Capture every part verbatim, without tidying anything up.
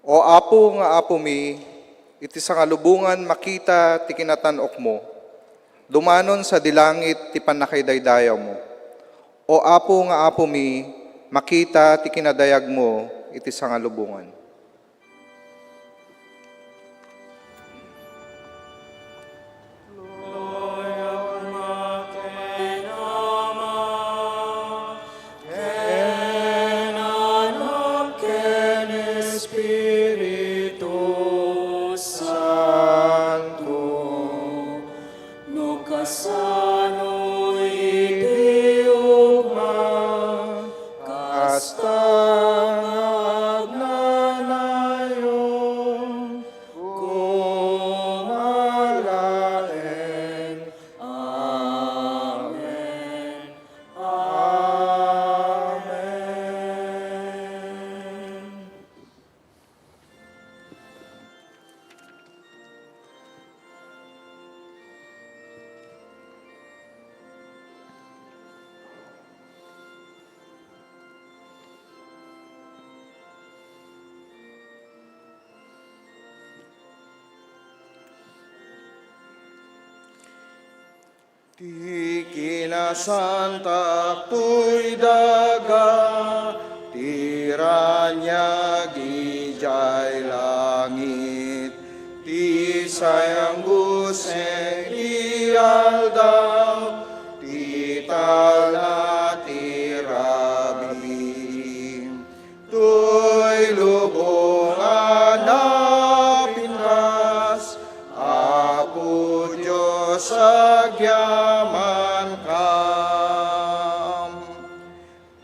O Apo nga Apomi, iti sangalubongan makita ti kinatan-okmo. Dumanon sadi langit ti pannakaidaydayawmo. O Apo nga Apomi, makita ti kinadayagmo iti sangalubongan. Gloria koma ken Ama, ken Anak, ken Espiritu Santo. No kasano iti ugma, kasta nga agnanayon, koma laeng. Amen. Amen. Ti kinasantaak toy daga, ti raniag idiay langit, ti sayangbuseng ti aldaw, ti talna ti rabii. Toy lubong a napintas, Apo Dios, agyamankam.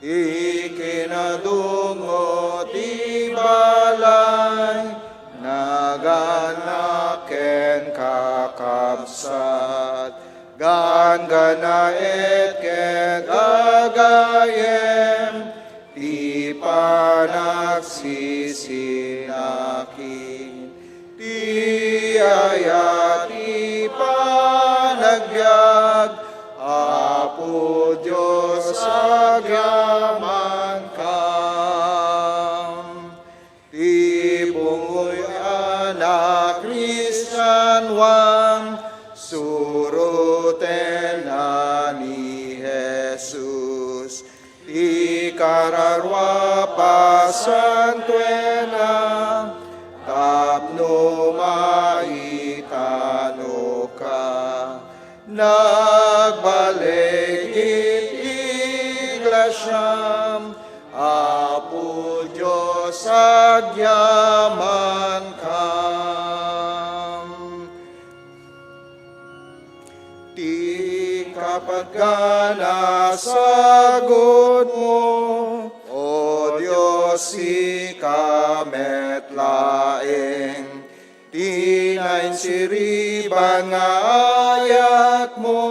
Ikinadummo ti balay, nagannak ken kakabsat, ganggannaet ket gagayyem, ti panagsisinakin, ti ayat, ti panagbiag, Apo Dios, agyamankam. Ti pungoy a nakristianoan, surotenna ni Jesus. Ti kararua, pasantoenna tapno maitanoka. Nagbalik iti iglesiam, Apo Dios, agyamankam. Ti kapatgan a sagutmo, O Dios, sika met laeng. Ti nainsiriban nga ayatmo,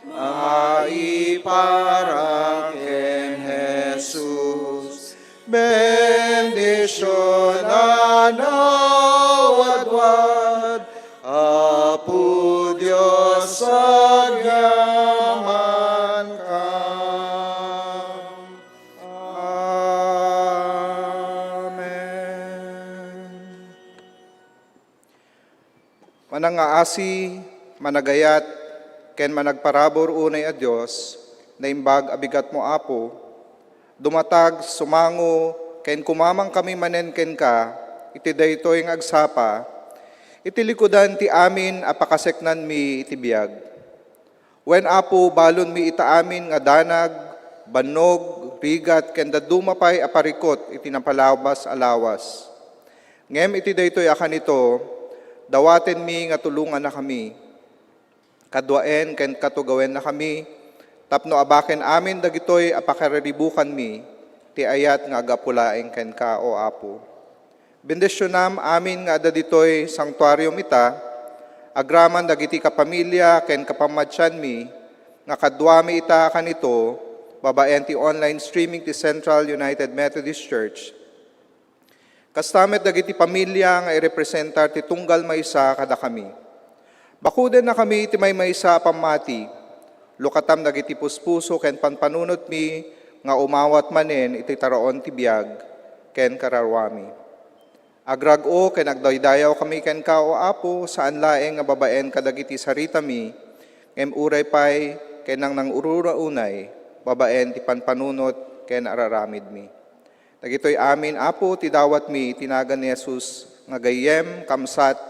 maiparang ken Jesus. Bendision a nawadwad, Apo Dios, agyamankam. Amen. Manangngaasi, managayat, ken managparabur unay a Dios, naimbag a bigatmo, Apo, dumatag, sumango, ken kumamangkami manen kenka iti daytoy nga agsapa, iti likudan ti amin a pakaseknanmi iti biag. Wen, Apo, balonmi ita amin nga danag, bannog, rigat, ken dadduma pay a parikut iti napalabas a lawas. Ngem iti daytoy a kanito, dawatenmi nga tulongannakami. Kaduaen ken katugawennakami, tapno abaken amin dagitoy a pakariribukanmi, ti ayat nga aggapu laeng kenka, O Apo. Bendisionam amin nga adda ditoy sanktuarium ita, agraman dagiti kapamilya ken kapamatianmi nga kaduami ita a kanito, babaen ti online streaming ti Central United Methodist Church. Kasta met dagiti pamilya nga irepresentar ti tunggal maysa kadakami. Bakudennakami iti maymaysa a pammati. Lukatam dagiti puspuso ken panpanunotmi nga umawat manen iti taraon ti biag ken kararuami. Agrag-o ken agdaydayawkami kenka, O Apo, saan laeng nga babaen kadagiti saritami, ngem uray pay ken nangnangruna unay, babaen ti panpanunot ken araramidmi. Dagitoy amin, Apo, ti dawatmi iti nagan ni Jesus nga gayyem, kamsat,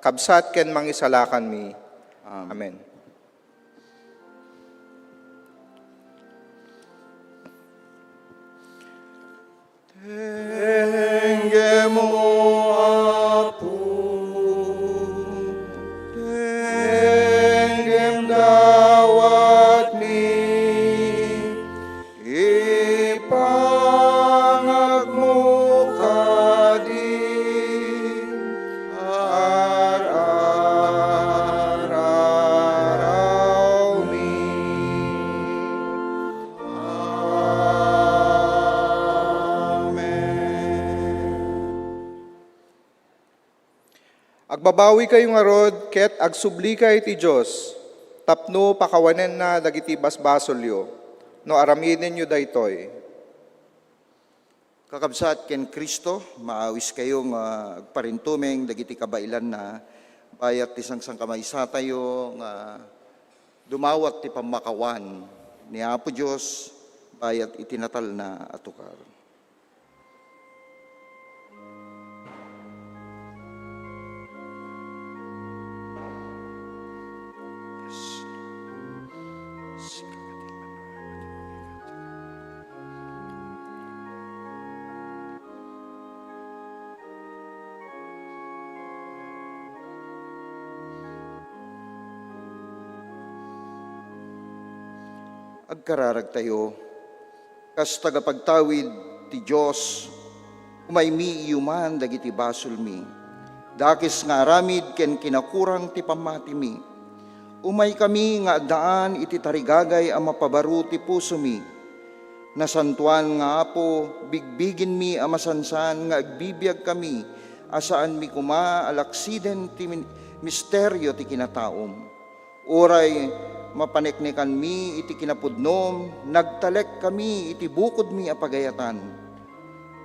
kabsat ken mangisalakanmi. Amen. Amen. Denggem, O Apo, denggem dawatmi, ipangagmo kadi ar-ararawmi. Amen. Agbabawikayo ngarud ket agsublikayo iti Dios tapno pakawanenna dagiti basbasolyo no aramidenyo daytoy. Kakabsat ken Cristo, maawiskayo nga agparintumeng dagiti kabaelanna, bayat ti sangsangkamaysatayo nga dumawat ti pammakawan ni Apo Dios bayat iti natalna a tukar. Agkararagtayo. Kas tagapagtawid ti Dios, umaymi iyuman dagiti basolmi. Dakes nga aramid ken kinakurang ti pammatimi. Umaykami nga addaan iti tarigagay a mapabaro ti pusomi. Nasantoan nga Apo, bigbigenmi a masansan nga agbibiagkami a saanmi koma a laksiden ti min-, misterio ti kinataom. Uray mapaneknekanmi iti kinapudnom, nagtalekkami iti bukodmi a pagayatan.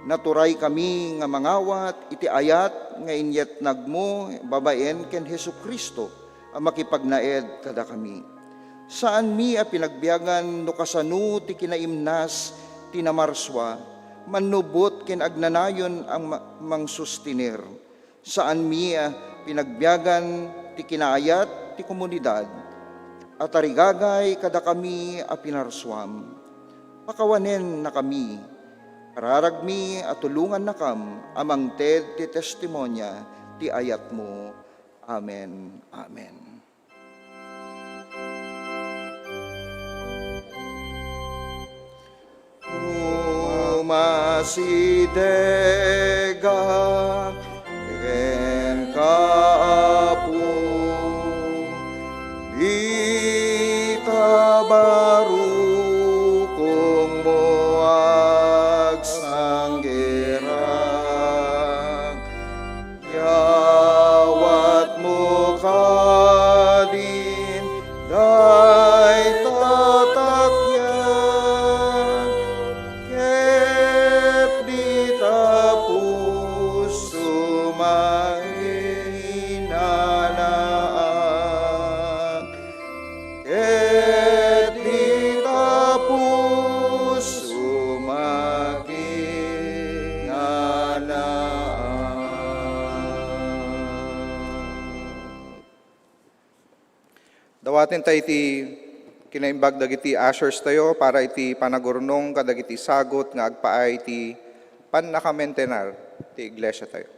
Naturaykami nga mangawat iti ayat nga inyatnagmo babaen ken Jesu-Cristo a makipagnaed kadakami. Saanmi a pinagbiagan no kasano ti kinaimnas ti namarsua, mannubot ken agnanayon a ma-, mangsustenir. Saanmi a pinagbiagan ti kinaayat ti komunidad a tarigagay kadakami a pinarsuam. Pakawanennakami. Kararagmi a tulongannakam a mangted ti testimonia ti ayatmo. Amen. Amen. Umasidegak kenka, Apo, dita barukongmo agsanggirak. Yawatmo kadin dayta takyan, ket dita puso maginanaak. Ket dita puso maginanaak. Dawaten tayo iti kinaimbag dagiti ushers tayo para iti panagurnong kadagiti sagut nga agpaay iti pannakamentenar ti iglesia tayo.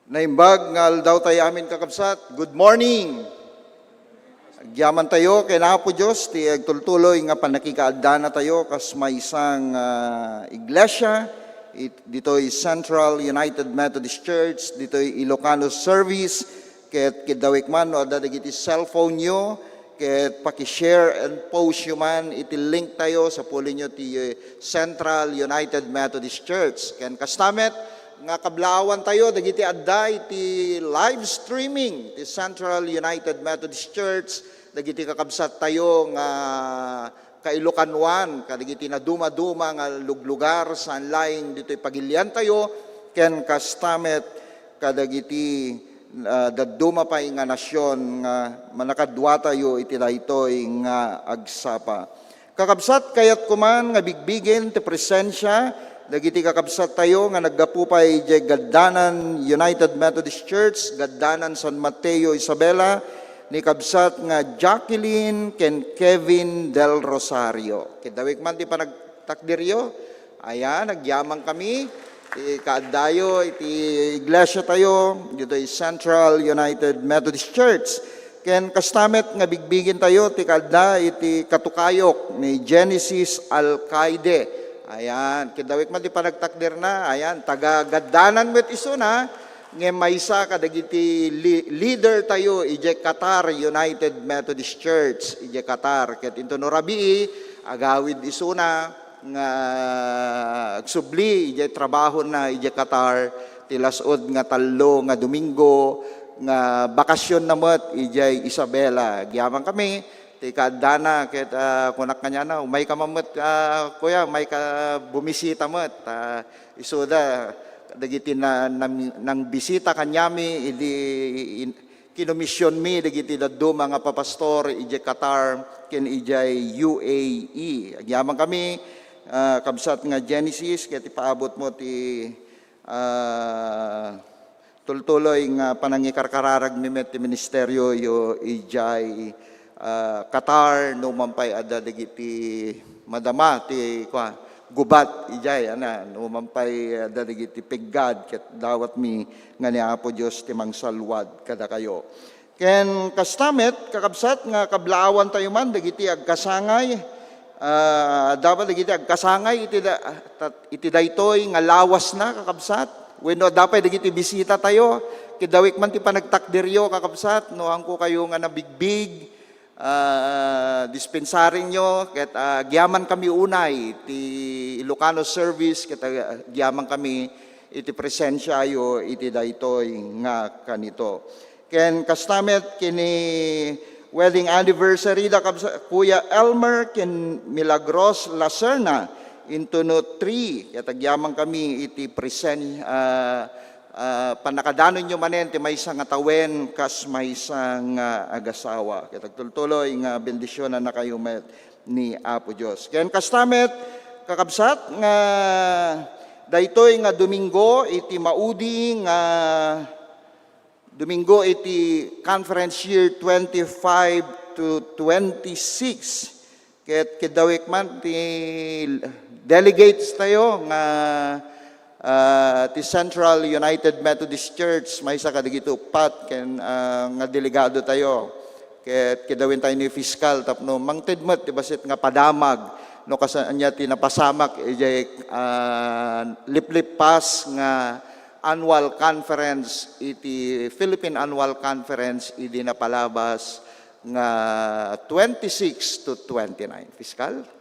Naimbag nga aldaw tayo amin, kakabsat. Good morning! Agyaman tayo ken Apo Dios ti agtultuloy nga pannakikaaddana tayo kas maysa nga iglesia, it-, ditoy Central United Methodist Church, ditoy Ilocano service, ket kiddawek man no adda dagiti cellphone yo, ket paki-share and post yo man iti link tayo, sapulyo ti, eh, Central United Methodist Church. Ken kasta met nga kablaawan tayo dagiti adda iti live streaming ti Central United Methodist Church, dagiti kakabsat tayo nga kailokanuan, kadagiti nadumaduma nga luglugar saan laeng ditoy pagilian tayo, ken kasta met kadagiti, ah, dadduma pay nga nasion nga manakadua tayo iti daytoy nga agsapa. Kakabsat, kayatko man nga bigbigen ti presensia dagiti kakabsat tayo nga naggapu pay idiay Gaddanan, United Methodist Church, Gaddanan, San Mateo, Isabela, ni kabsat nga Jacqueline ken Kevin Del Rosario. Kiddawek man ti panagtakderyo. Ayan, agyaman kami. Ti kaaddayo iti iglesia tayo, ditoy Central United Methodist Church. Ken kasta met nga bigbigen tayo ti kaadda iti katukayok ni Genesis Alcaide. Ayan, kiddawek man ti panagtakderna. Ayan, taga Gaddanan met isuna, ngem maysa kadagiti li-, leader tayo idiay Qatar United Methodist Church, idiay Qatar. Ket intono rabii, agawid isuna nga agsubli idiay trabahona idiay Qatar ti las-ud nga tallo nga Domingo nga bakasionna met idiay Isabela. Agyaman kami ti kaaddana ket, ah, kunak kaniana, "Umayka man met, ah, kuya, umayka bumisita met." Ah, isuda dagiti na-, nam-, nangbisita kaniami idi in-, kinomisionmi dagiti dadduma nga papastor idiay Qatar ken idiay U A E. Agyaman kami, ah, kabsat nga Genesis, ket ipaabutmo ti, ah, tultuloy nga panangikarkararagmi met ti ministerioyo idiay, ah, Qatar, no man pay adda dagiti madama ti, kua, gubat idiay, ana, no man pay adda dagiti piggad, ket dawatmi nga ni Apo Dios ti mangsalwad kadakayo. Ken kasta met, kakabsat, nga kablaawan tayo man dagiti agkasangay, ah, adda pay dagiti agkasangay iti da-, tat-, iti daytoy nga lawasna, kakabsat. Wenno adda pay dagiti bisita tayo, kiddawek man ti panagtakderyo, kakabsat, no haanko kayo nga nabigbig, ah, dispensarinyo, ket, ah, agyaman kami unay ti Ilocano service, ket, ah, agyaman kami iti presensiayo iti daytoy nga kanito. Ken kasta met ken ni wedding anniversary da kabsa-, Kuya Elmer ken Milagros Lacerna, intono three. Ket agyaman kami iti presen-, ah, ah, pannakadanonyo manen ti maysa nga tawen kas maysa nga agasawa. Ket agtultuloy nga bendisionannakayo met ni Apo Dios. Ken kasta met, kakabsat, nga daytoy nga Domingo iti maudi nga Domingo iti conference year twenty-five to twenty-six. Ket kiddawek man ti delegates tayo nga, ah, ti Central United Methodist Church, maysa kadagiti uppat ken, ah, nga delegado tayo. Ket kiddawentayo ni Fiscal tapno mangted met ti bassit nga padamag no kasano ania ti napasamak idiay, ah, liplippas nga annual conference iti Philippine Annual Conference idi napalabas nga twenty-six to twenty-nine. Fiscal?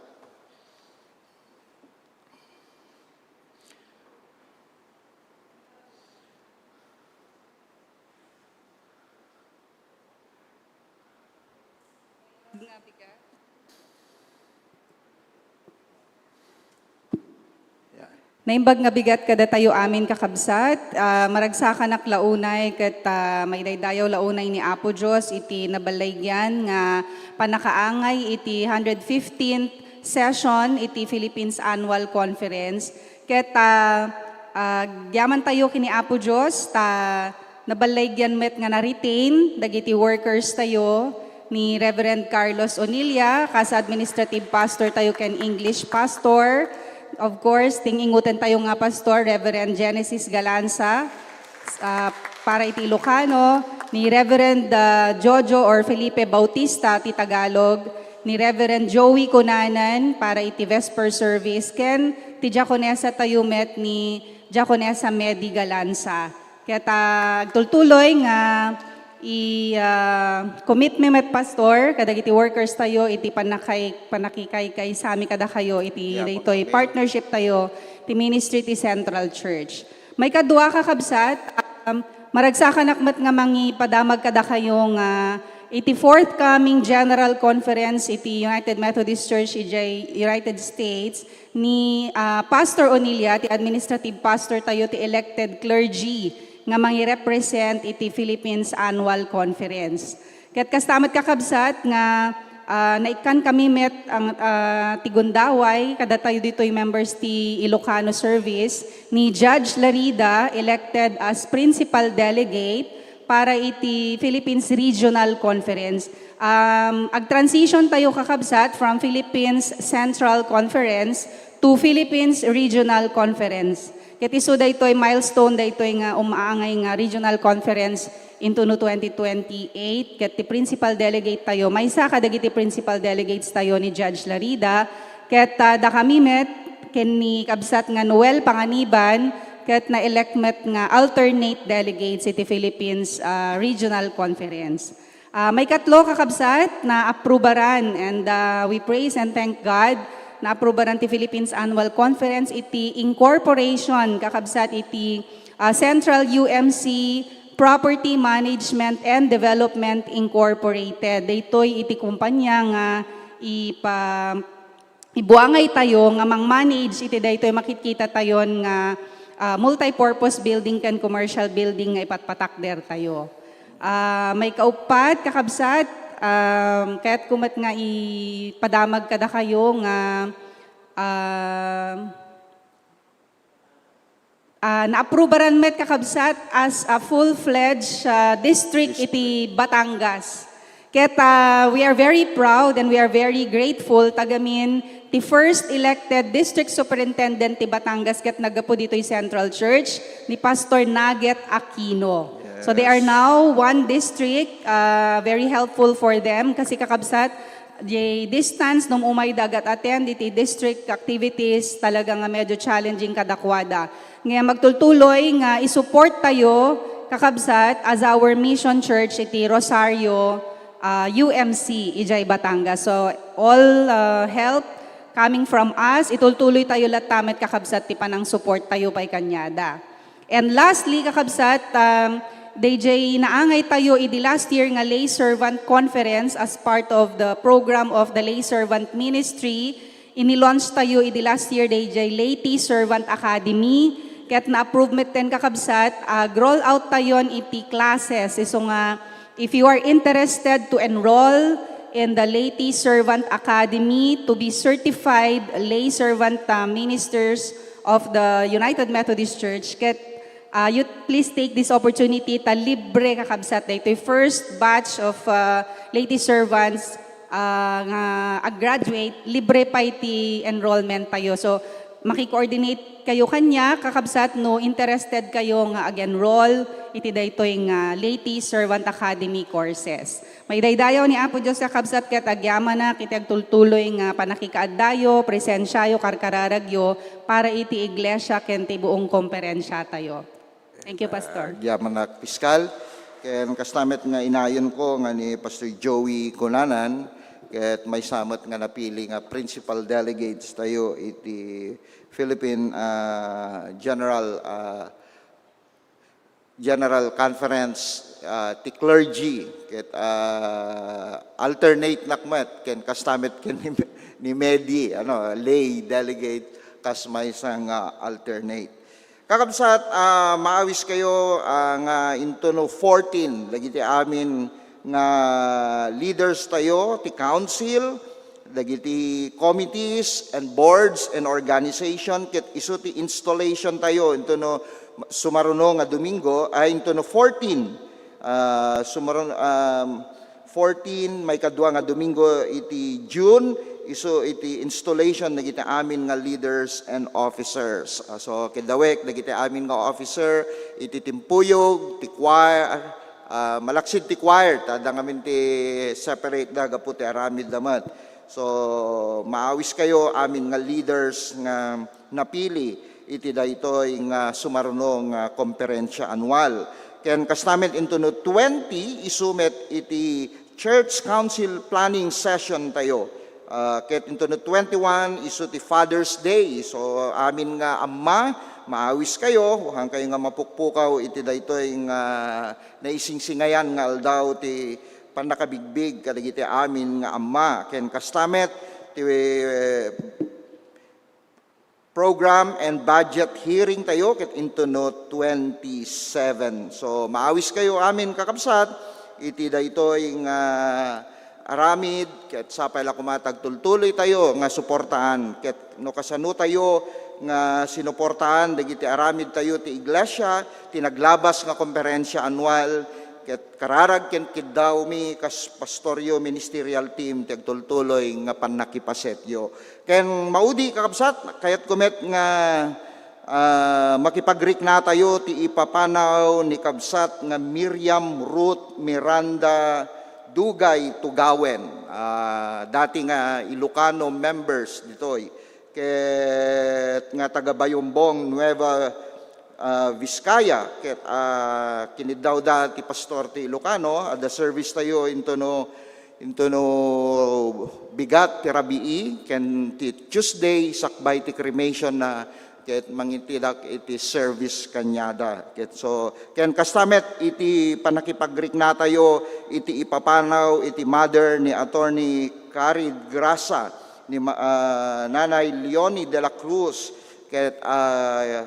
Naimbag nga bigat kadatayo amin, kakabsat. Ah, maragsakanak la unay ket, ah, maidaydayaw la unay ni Apo Dios iti naballigyan nga pannakaangay iti hundred fifteenth session iti Philippines Annual Conference. Ket, ah, ah, agyamantayo ken ni Apo Dios ta naballigyan met nga na-retain dagiti workers tayo ni Reverend Carlos Onilla, kas administrative pastor tayo ken English pastor. Of course, ting-inguten tayo nga pastor, Reverend Genesis Galanza. Ah, para iti Ilocano, ni Reverend, ah, Jojo or Felipe Bautista ti Tagalog, ni Reverend Joey Cunanan para iti Vesper Service, ken ti diakonesa tayo met ni Diakonesa Medi Galanza. Ket, ah, agtultuloy nga i, ah, commit mi met, Pastor, kadagiti workers tayo iti pannakay-, pannakikaykaysa mi kadakayo iti daytoy partnership tayo ti ministry ti Central Church. Maikadua, kakabsat, um, maragsakanak met nga mangipadamag kadakayo nga iti forthcoming General Conference iti United Methodist Church idiay United States ni, ah, Pastor Onilia, ti administrative pastor tayo, ti elected clergy nga mangirepresent iti Philippines Annual Conference. Ket kasta met, kakabsat, nga, ah, naikkan kami met ang, ah, ti gundaway kadatayo ditoy members ti Ilocano Service ni Judge Larida, elected as principal delegate para iti Philippines Regional Conference. Um, ag-transition tayo, kakabsat, from Philippines Central Conference to Philippines Regional Conference. Ket isu daytoy milestone daytoy nga umaangay nga regional conference into no twenty twenty-eight. Ket ti principal delegate tayo, maysa kadagiti principal delegates tayo ni Judge Larida. Ket, ah, dakami met ken ni kabsat nga Noel Panganiban, ket na-elect met nga alternate delegates iti Philippines, ah, Regional Conference. Ah, maikatlo, kakabsat, naaprubaran, and, ah, we praise and thank God, naaprubaran ti Philippines Annual Conference iti incorporation, kakabsat, iti, ah, Central U M C Property Management and Development Incorporated. Daytoy iti kumpanya nga ipa-, ibuangay tayo nga mang-manage iti daytoy makitkita tayon nga, ah, multi-purpose building ken commercial building nga ipatpatakder tayo. Ah, maikauppat, kakabsat, um, kayatko met nga ipadamag kadakayo nga, ah, ah, naaprubaran met, kakabsat, as a full-fledged, ah, district iti Batangas. Ket, ah, we are very proud and we are very grateful, tagamin ti first elected district superintendent ti Batangas ket naggapu ditoy Central Church, ni Pastor Nugget Aquino. So they are now one district, ah, very helpful for them kasi, kakabsat, the distance no umayda ag-attend iti district activities, talaga nga medyo challenging kadakuada. Ngem agtultuloy nga isupport tayo, kakabsat, as our mission church iti Rosario, ah, U M C idiay Batangas. So, all, ah, help coming from us, itultuloy tayo latta met, kakabsat, ti panang-support tayo pay kaniada. And lastly, kakabsat, um, D J, naangay tayo idi last year nga Lay Servant Conference as part of the program of the Lay Servant Ministry. Ini-launch tayo idi last year dayjay Laity Servant Academy. Ket na-approve metten, kakabsat, ag-roll out tayon iti classes. Isu nga, if you are interested to enroll in the Laity Servant Academy to be certified lay servant, uh, ministers of the United Methodist Church, ket, uh, you please take this opportunity ta libre, kakabsat, daytoy first batch of, uh, laity servants, uh, nga ag-graduate, libre pay ti enrollment tayo. So, maki-coordinate kayo kaniak, kakabsat, no interested kayo nga ag-enroll iti daytoy nga Laity Servant Academy courses. Maidaydayaw ni Apo Dios, kakabsat, ket agyamanak iti agtultuloy nga pannakikaaddayo, presensiayo, karkararagyo para iti iglesia ken ti buong komperensiatayo. Thank you, Pastor. Agyamanak, Piskal. Ken kasta met nga inayonko nga ni Pastor Joey Cunanan, ket maysa met nga napili nga principal delegates tayo iti Philippine, ah, General, ah, General Conference, ah, ti clergy, ket, ah, alternate nak met, ken kasta met ken ni, ni Medi, ano, lay delegate, kas maysa nga alternate. Kakabsat, ah, maawis kayo, ah, nga into no fourteen, dagiti amin nga leaders tayo, ti council, dagiti committees and boards and organization, ket isu ti installation tayo into no sumaruno nga Domingo, ay into no fourteen, ah, sumaruno, um, fourteen, maikadua nga Domingo iti June, isu iti installation dagiti amin nga leaders and officers. Ah, so, keddawek dagiti amin nga officer iti timpuyog, ti choir, ah, malaksid ti choir, ta adda ngamin ti separate da gapu ti aramid da met. So, maawiskayo amin nga leaders nga napili iti daytoy nga sumaruno nga komperensia anual. Ken kasta met intono twenty, isu met iti Church Council Planning Session tayo. Ah, ket intono twenty-one, isu ti Father's Day. So, amin nga amma, maawiskayo, hankayo nga mapukpukaw iti daytoy nga naisingsingayan nga aldaw ti pannakabigbig kadagiti amin nga amma. Ken kasta met ti, eh, program and budget hearing tayo ket intono twenty-seven. So, maawiskayo amin, kakabsat, iti daytoy nga aramid, ket sapay la koma ti agtultuloy tayo nga suportaan. Ket no kasano tayo nga sinuportaan dagiti aramid tayo ti iglesia, ti naglabas nga komperensia anual, ket kararag ken kiddawmi kas pastoryo, ministerial team, ti agtultuloy nga pannakipasetyo. Ken maudi, kakabsat, kayatko met nga, ah, makipagriknatayo ti ipapanaw ni kabsat nga Miriam Ruth Miranda Dugay Tugawen, ah, dati nga Ilocano members ditoy, ket nga taga Bayombong, Nueva, ah, Vizcaya, ket, ah, kiniddawda ti pastor ti Ilocano, adda service tayo intono, intono bigat ti rabii, ken ti Tuesday, sakbay ti cremation na, ket mangitidak iti service kaniada. Ket so, ken kasta met iti pannakipagriknatayo iti ipapanaw iti mother ni Attorney Carid Grasa, ni ma-, ah, Nanay Leonie de la Cruz, ket, ah,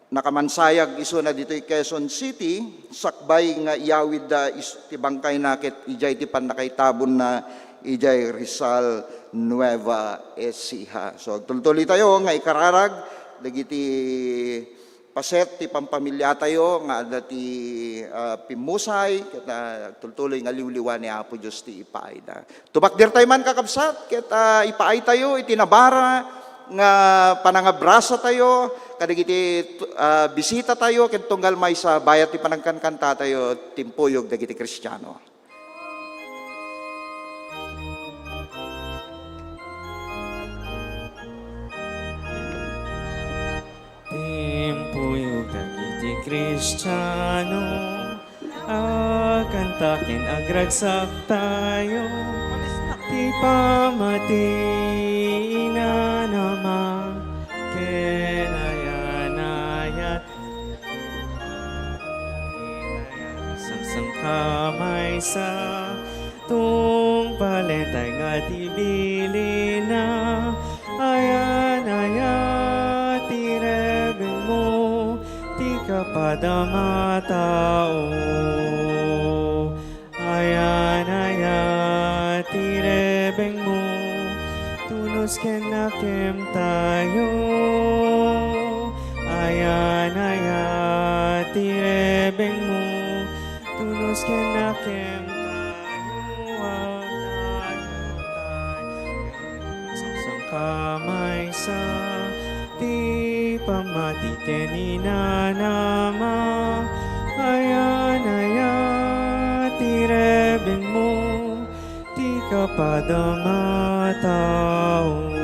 nakamansayag isuna ditoy Quezon City, sakbay nga iyawidda is-, ti bangkayna ket idiay ti pannakaitabonna idiay Rizal, Nueva Ecija. So, agtultuloy tayo nga ikararag dagiti paset ti pampamiliatayo nga adda ti, ah, pimmusay, ket, ah, agtultuloy nga liwliwa ni Apo Dios ti ipaayda. Tumakdertayo man, kakabsat, ket, ah, ipaaytayo iti nabara nga panangabrasatayo kadagiti, ah, bisitatayo ken tunggal maysa bayat ti panagkankantatayo, Timpuyog dagiti Kristiano. Timpuyog dagiti Kristiano, agkanta ken agragsaktayo. Ti pammati, inanama, ken ayan-ayat. Sangsangkamaysa, tungpalentay nga ti bilina. Ayan-ayat ti rebengmo, ti kapadam a tao. Ayan-ayat ti rebengmo, tunos ken nakemtayo. Ayan-ayat ti rebengmo, tunos ken nakemtayo. Agtayo tayo. Sangsangkamaysa ti pammati ken inanama. Ayan-ayat ti rebengmo, ti kapadam a tao.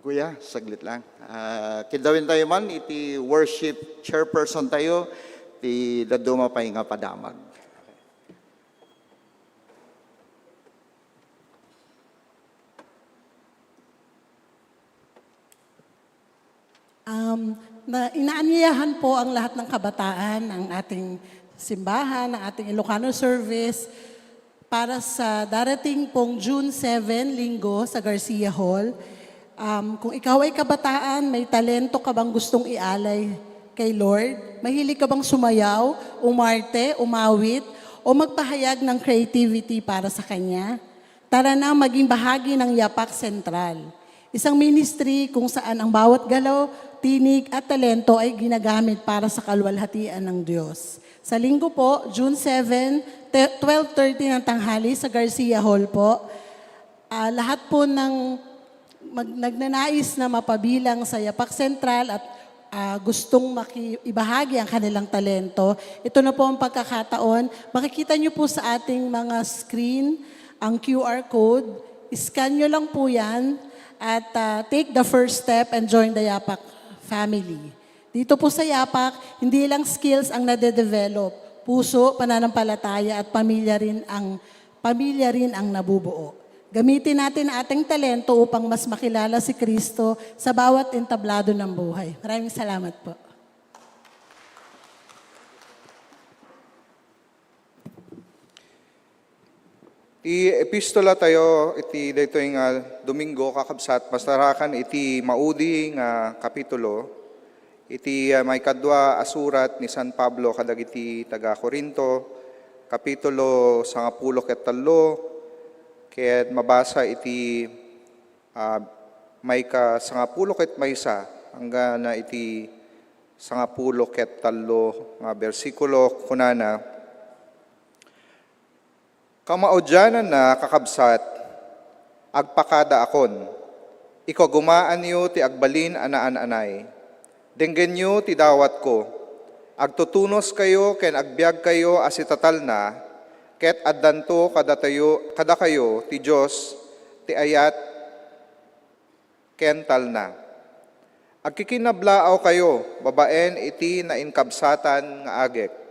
Kuya, saglit lang. Ah, kiddawentayo man iti worship chairperson tayo, ti dadduma pay nga padamag. Um, na, inaanyayahan po ang lahat ng kabataan, ang ating simbahan, ang ating Ilocano service para sa darating pong June seven, Linggo, sa Garcia Hall. Um, kung ikaw ay kabataan, may talento ka bang gustong ialay kay Lord? Mahilig ka bang sumayaw, umarte, umawit, o magpahayag ng creativity para sa Kanya? Tara na maging bahagi ng Yapak Sentral, isang ministry kung saan ang bawat galaw, tinig at talento ay ginagamit para sa kaluwalhatian ng Diyos. Sa Linggo po, June seven, te-, twelve thirty ng tanghali sa Garcia Hall po. Ah, lahat po ng mag-, nagnanais na mapabilang sa Yapak Sentral at, ah, gustong maki-, ibahagi ang kanilang talento, ito na po ang pagkakataon. Makikita niyo po sa ating mga screen ang Q R code. Scan niyo lang po yan at, ah, take the first step and join the Yapak family. Dito po sa Yapak, hindi lang skills ang nade-develop, puso, pananampalataya at pamilya rin ang, pamilya rin ang nabubuo. Gamitin natin ang ating talento upang mas makilala si Kristo sa bawat entablado ng buhay. Maraming salamat po. Ti epistola tayo iti daytoy nga Domingo, kakabsat, masarakan iti maudi nga kapitulo, iti, ah, maikadua a surat ni San Pablo kadagiti taga-Corinto, kapitulo sangapulo ket tallo, ket mabasa iti, ah, maika sangapulo ket maysa, anggana iti sangapulo ket tallo nga bersikulo, kunana, Kamaudiananna, kakabsat, agpakadaakon. Ikagumaanyo ti agbalin a naan-anay. Denggenyo ti dawatko. Agtutunoskayo ken agbiagkayo a sitatalna, ket addanto kadatayo, kadakayo ti Dios ti ayat ken talna. Agkikinablaawkayo babaen iti nainkabsatan nga agek.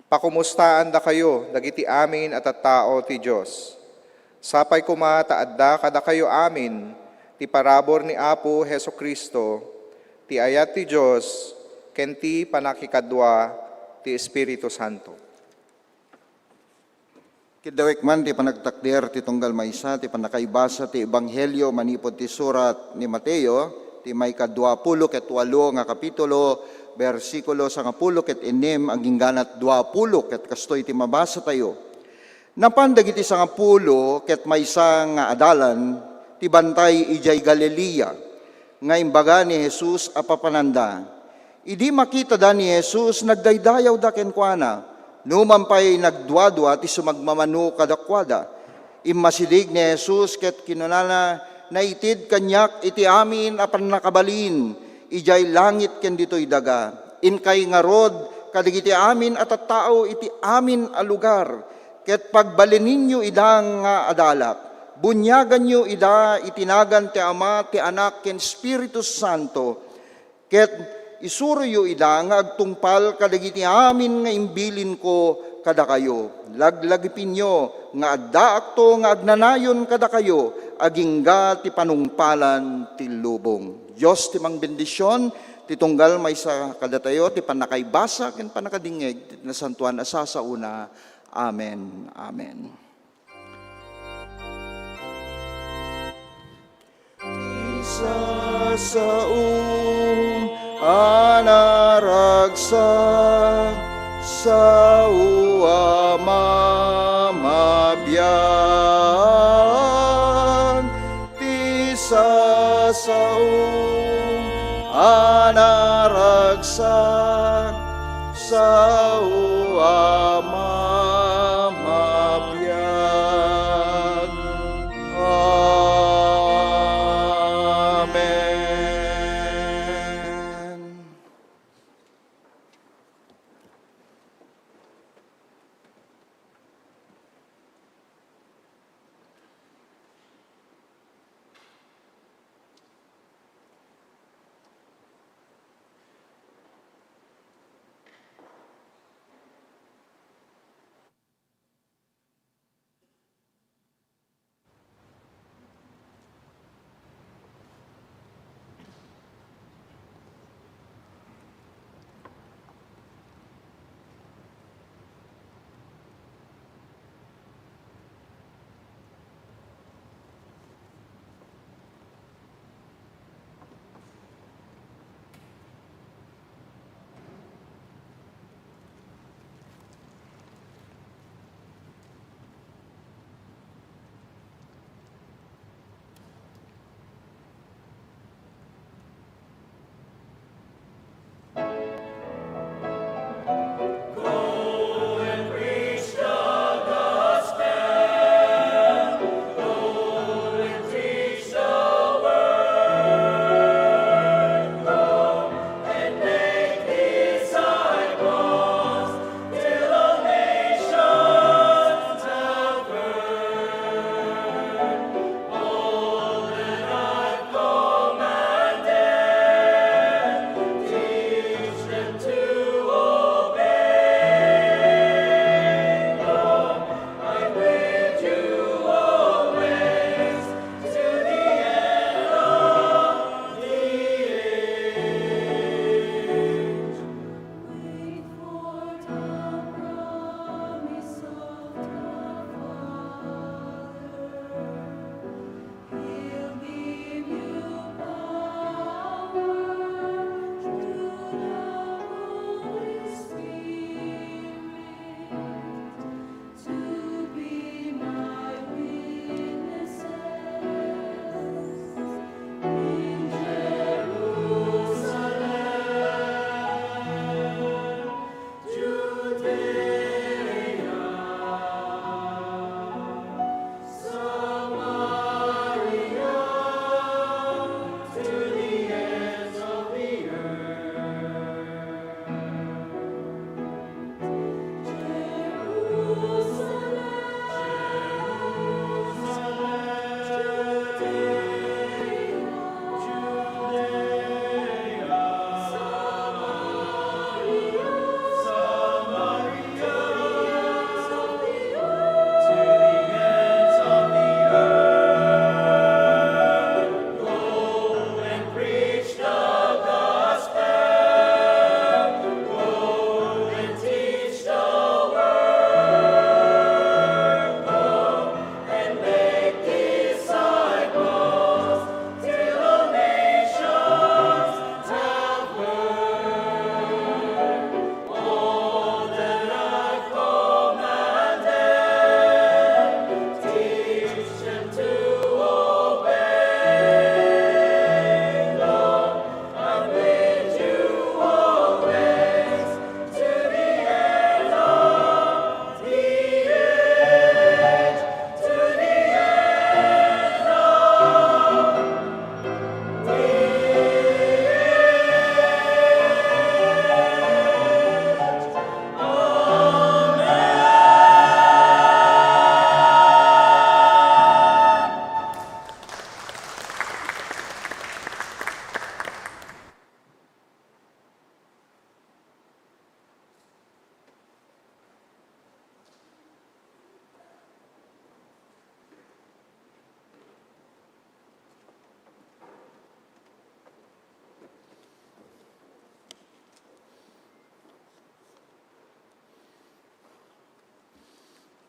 Pakomustaandakayo dagiti amin a tattao ti Dios. Sapay koma ta adda kadakayo amin ti parabur ni Apo Jesu-Cristo, ti ayat ti Dios, ken ti pannakikadua ti Espiritu Santo. Kiddawek man ti panagtakder ti tunggal maysa ti pannakaibasa ti Ebanghelio manipud ti surat ni Mateo, ti maikaduapulo ket walo nga kapitulo, bersikulo sangapulo ket innem agingganat duapulo, ket kastoy ti mabasatayo. Napan dagiti sangapulo ket maysa nga adalan ti bantay idiay Galilea, nga imbaga ni Jesus a papananda. Idi makitada ni Jesus, nagdaydayawda kenkuana. Numan pay nagduadua ti sumagmamano kadakuada. Immasidig ni Jesus ket kinunana, "Naitid kaniak iti amin a pannakabalin, idiay langit ken ditoy daga. Inkay ngarud kadagiti amin a tattao iti amin a lugar, ket pagbalininyo ida nga adalak. Buniaganyo ida iti nagan ti Ama, ti Anak, ken Espiritu Santo." Ket isuroyo ida nga agtungpal kadagiti amin nga imbilinko kadakayo. Laglagipinyo nga addaakto nga agnanayon kadakayo agingga ti panungpalan ti lubong. Dios ti mangbendision, ti tunggal maysa kadatayo ti pannakaibasa ken pannakadingngeg ti nasantoan a sasaona. Amen. Amen. Ti sasaom a naragsak, sao a mamabiag. Ti sasaom a naragsak, sao a mamabiag. Amen.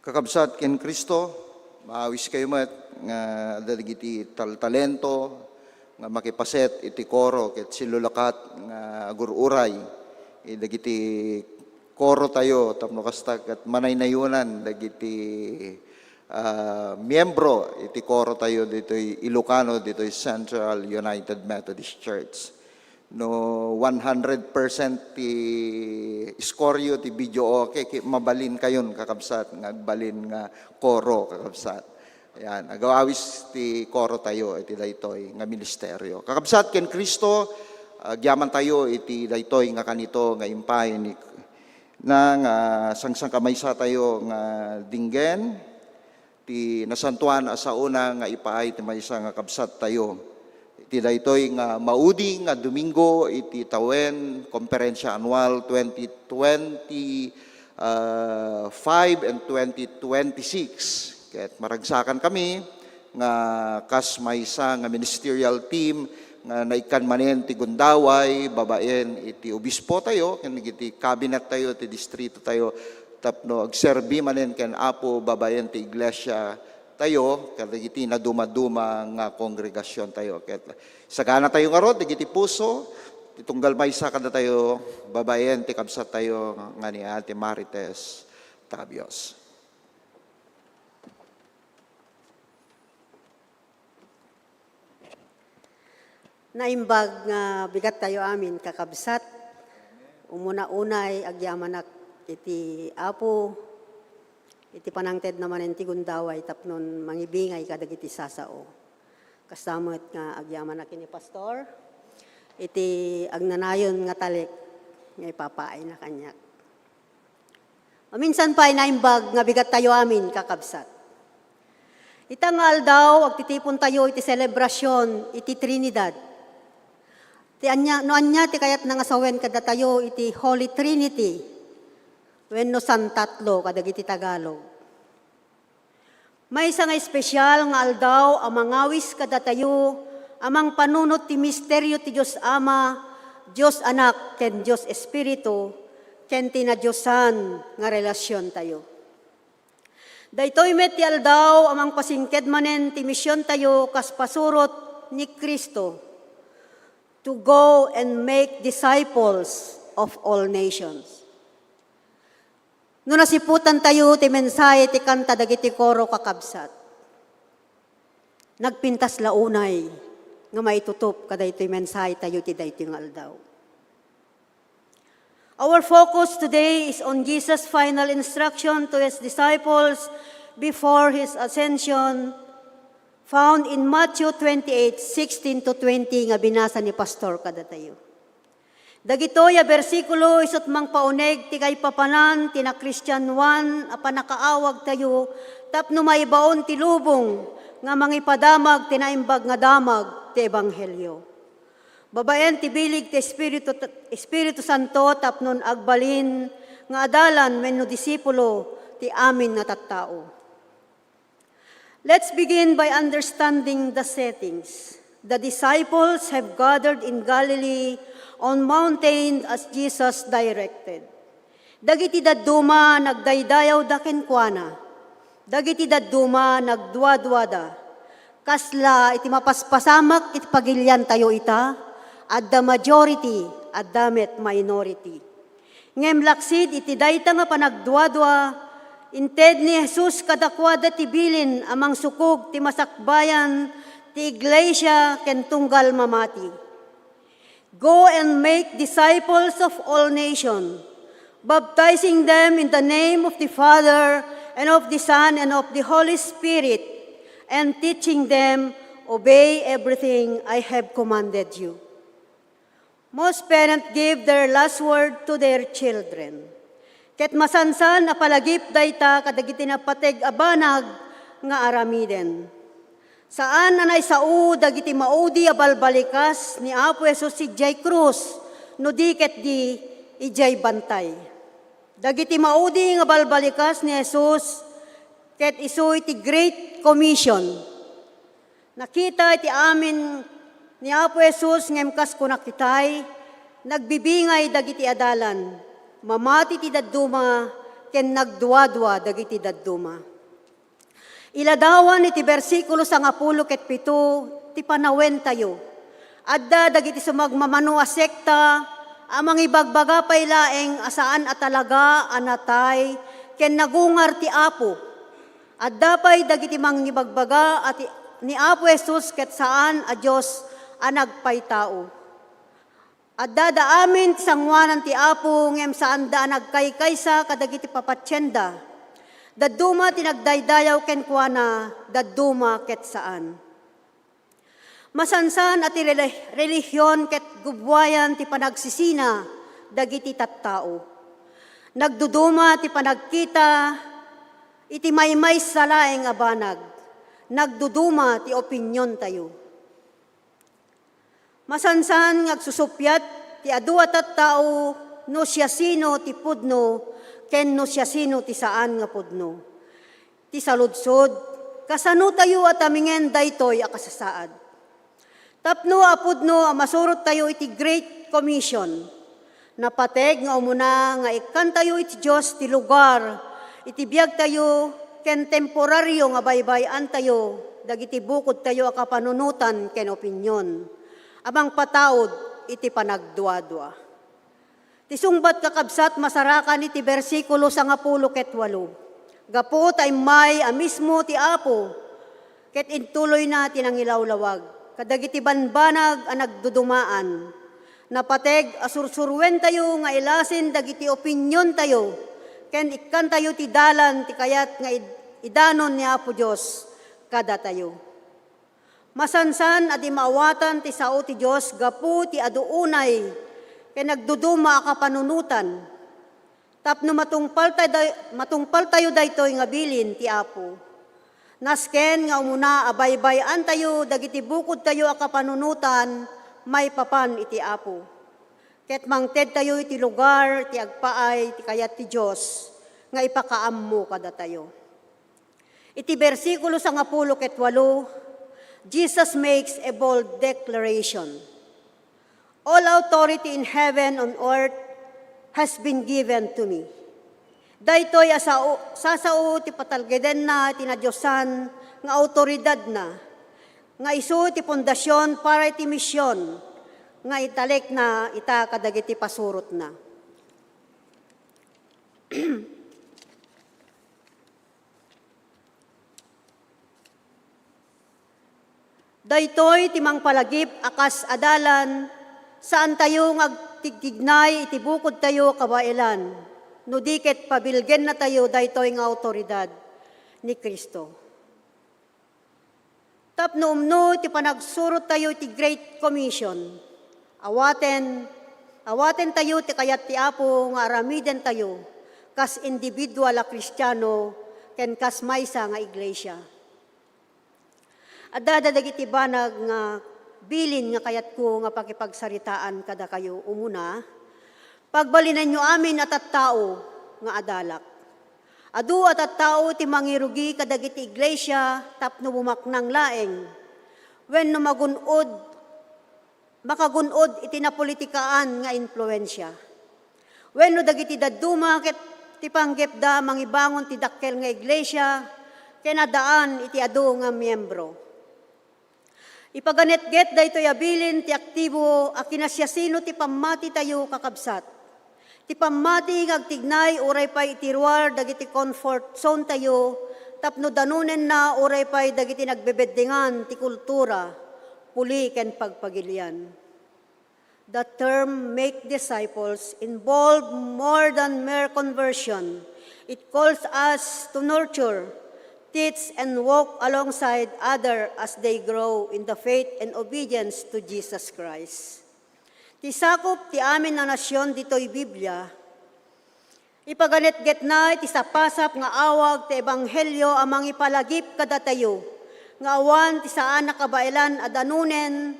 Kakabsat ken Cristo, maawiskayo met nga dagiti taltalento nga makipaset iti koro ket silulakat nga agur-uray, eh, dagiti koro tayo tapno kasta ket manaynayonan dagiti, ah, miembro iti koro tayo ditoy Ilocano, ditoy Central United Methodist Church. No one hundred percent ti score yo ti video, okay, ki-, mabalin kayon, kakabsat, nga agbalin nga koro, kakabsat. Ayan, agawis ti koro tayo iti daytoy nga ministerio. Kakabsat ken Cristo, agyaman tayo iti daytoy nga kanito nga impay ni na nga sangsangkamaysa tayo nga dinggen ti nasantoan a saona nga ipaay ti maysa nga kabsat tayo. Iti daytoy nga maudi nga Domingo iti tawen, Konferensya Anual twenty twenty, ah, five and twenty twenty-six. Ket maragsakan kami nga kas maysa nga ministerial team nga naikkan manen ti gundaway babaen iti obispo tayo ken iti cabinet tayo ti distrito tayo tapno agserbi manen ken Apo babaen ti iglesia tayo kadagiti nadumaduma nga kongregasion tayo. Ket sagana tayo ngarud dagiti puso ti tunggal maysa kadatayo babaen ti kabsat tayo nga ni Ate Marites Tabios. Naimbag nga bigat tayo amin, kakabsat. Umuna-unay, agyamanak iti Apo, iti panangted na manen ti gundaway tapnon mangibingay kadagiti sasao. Kasta met nga agyamanak ken ni Pastor, iti agnanayon nga talek nga ipapaayna kaniak. Maminsan pay naimbag nga bigat tayo amin, kakabsat. Ita nga aldaw, agtitipon tayo iti selebrasion iti Trinidad. Ti ania, no ania ti kayatna nga sawen kadatayo iti Holy Trinity wenno Santatlo kadagiti Tagalog. Maysa nga espesial nga aldaw a mangawis kadatayo a mangpanunot ti misterio ti Dios Ama, Dios Anak, ken Dios Espiritu, ken ti nadiosan nga relasiontayo. Daytoy met ti aldaw a mangpasingked manen ti misiontayo kas pasurot ni Cristo, "To go and make disciples of all nations." No nasiputantayo ti mensahe ti kanta dagiti koro, kakabsat, nagpintas la unay nga maitutup kadaytoy mensahetayo ti daytoy nga aldaw. Our focus today is on Jesus' final instruction to his disciples before his ascension, found in Matthew twenty-eight, sixteen to twenty nga binasa ni Pastor kadatayo. Dagitoy a bersikulo isut' mangpauneg ti kaipapanan ti nakristianoan a pannakaawagtayo tapno maibaon ti lubong nga mangipadamag ti naimbag nga damag ti ebanghelio. Babaen ti bileg ti Espiritu, Espiritu Santo tapnon agbalin nga adalan wenno disipulo ti amin nga tattao. Let's begin by understanding the settings. The disciples have gathered in Galilee on mountain as Jesus directed. Dagiti dadduma nagdaydayawda kenkuana. Dagiti dadduma nagduaduada. Kasla iti mapaspasamak iti pagiliantayo ita, adda majority, adda met minority. Ngem laksid iti dayta nga panagduadua, inted ni Jesus kadakuada ti bilin a mangsukog ti masakbayan ti iglesia ken tunggal mamati. "Go and make disciples of all nations, baptizing them in the name of the Father, and of the Son, and of the Holy Spirit, and teaching them, obey everything I have commanded you." Most parents give their last word to their children. Ket masansan a palagip dayta kadagiti napateg a banag nga aramiden. Saan a naisao dagiti maudi a balbalikas ni Apo Jesus idiay krus, no di ketdi idiay bantay. Dagiti maudi nga balbalikas ni Jesus ket isu iti Great Commission. Nakita iti amin ni Apo Jesus ngem kas kunak itay, nagbibingay dagiti adalan. Mamati ti dadduma, ken nagduadua dagiti dadduma. Iladawan iti bersikulo sangapulo ket pito ti panawentayo. Adda dagiti sumagmamano a sekta a mangibagbaga pay laeng a saan a talaga a natay ken nagungar ti Apo. Adda pay dagiti mangibagbaga a ti, ni Apo Jesus ket saan a Dios a nagpaitao. Addada amin ti sangoanan ti Apo, ngem saanda a nagkaykaysa kadagiti papatienda. Dadduma ti nagdaydayaw kenkuana, dadduma ket saan. Masansan a ti reli-, relihion ket gubbuayan ti panagsisina dagiti tattao. Nagduduma ti panagkita iti maymaysa laeng a banag. Nagduduma ti opiniontayo. Masansan nga agsusuppiat ti adu a tattao no siasino ti pudno ken no siasino ti saan nga pudno. Ti saludsod, kasanotayo a tamingen daytoy a kasasaad? Tapno a pudno a masurottayo iti Great Commission. Napateg nga umuna nga ikkantayo iti Dios ti lugar iti biagtayo ken temporario nga baybay-antayo dagiti bukodtayo a kapanunotan ken opinyon a mangpataud iti panagduadua. Ti sungbat, kakabsat, masarakan iti bersikulo sangapulo ket walo. Gapu ta immay a mismo ti Apo, ket intuloyna ti nangilawlawag kadagiti banbanag a nagdudumaan. Napateg a sursuruentayo nga ilasin dagiti opiniontayo ken ikkantayo ti dalan ti kayat nga id-, idanon ni Apo Dios kadatayo. Masansan a di maawatan ti sao ti Dios gapu ti adu unay ken nagduduma a kapanunotan. Tapno matungpalta-, day-, matungpaltayo daytoy nga bilin ti Apo. Nasken nga umuna a baybay-antayo dagiti bukodtayo a kapanunotan maipapan iti Apo. Ket mangtedtayo iti lugar ti agpaay ti kayat ti Dios nga ipakaammo kadatayo. Iti bersikulo sangapulo ket walo, Jesus makes a bold declaration. "All authority in heaven and earth has been given to me." Daytoy a sao, sasao ti patalgedenna ti nadiosan nga awtoridadna, nga isu ti pundasyon para iti mision nga italekna ita kadagiti pasurotna. Daytoy ti mangpalagip a kas adalan, saantayo nga agtigtignay iti bukodtayo a kabaelan, no di ket pabilgennatayo daytoy nga awtoridad ni Cristo. Tapno umno ti panagsurottayo iti Great Commission, awaten, awatentayo ti kayat ti Apo nga aramidentayo kas individual a Kristiano ken kas maysa nga iglesia. Adda dagiti banag nga bilin nga kayatko nga pakipagsaritaan kadakayo. Umuna, pagbalinenyo amin a tattao nga adalak. Adu a tattao ti mangirugi kadagiti iglesia tapno bumaknang laeng wenno magun-od makagun-od iti napolitikaan nga impluensia. Wenno dagiti dadduma ket ti panggepda mangibangon ti dakkel nga iglesia ken addaan iti adu nga miembro. Ipaganetget daytoy a bilin ti aktibo a kinasiasino ti pammatitayo, kakabsat. Ti pammati nga agtignay uray pay iti ruar dagiti comfort zone tayo tapno danonenna uray pay dagiti nagbebeddingan ti kultura, puli ken pagpagilian. The term "make disciples" involve more than mere conversion. It calls us to nurture, teach, and walk alongside other as they grow in the faith and obedience to Jesus Christ. Ti sakup ti amin a nasion ditoy Biblia, ipaganetgetna iti sapasap nga awag ti ebanghelio a mangipalagip kadatayo nga awan ti saan a kabaelan a danonen,